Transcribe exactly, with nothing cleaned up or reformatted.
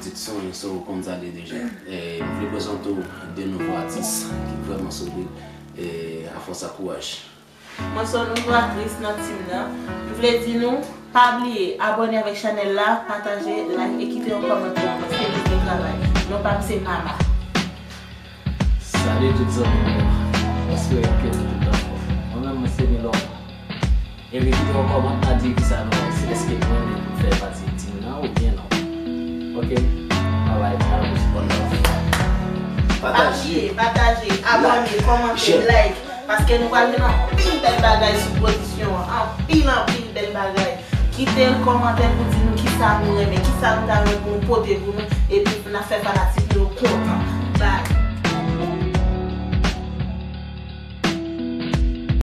Tit son, so ou konn sa l ye deja. E, m vle prezante w de nouvo atis ki vrèman solid, e, a fòs ak kouraj. Mwen se yon nouvo aktris nan team nan. M vle di nou, pa bliye abòne avèk chanèl la, pataje, like e kite yon kòmantè paske nou gen travay. Non pa m se Mama. Salut tout zanmi mwen. Espere ke nou tout anfòm. Mwen menm mwen se Milon. Epi kite yon kòmantè di kisa nou, si èske nou renmen pou fè pati team nan oubyen non. Ok? Alright, alright. One love. Pa bliye, pataje, abòne, kòmante, like. Paske nou pral jwenn anpil bèl bagay sou pwodisyon an. Anpil, anpil bèl bagay. Kite yon kòmantè pou di nou kisa nou renmen, kisa nou ta renmen pou nou pote pou nou. Epi n ap fè fanatik nou kontan. Bye.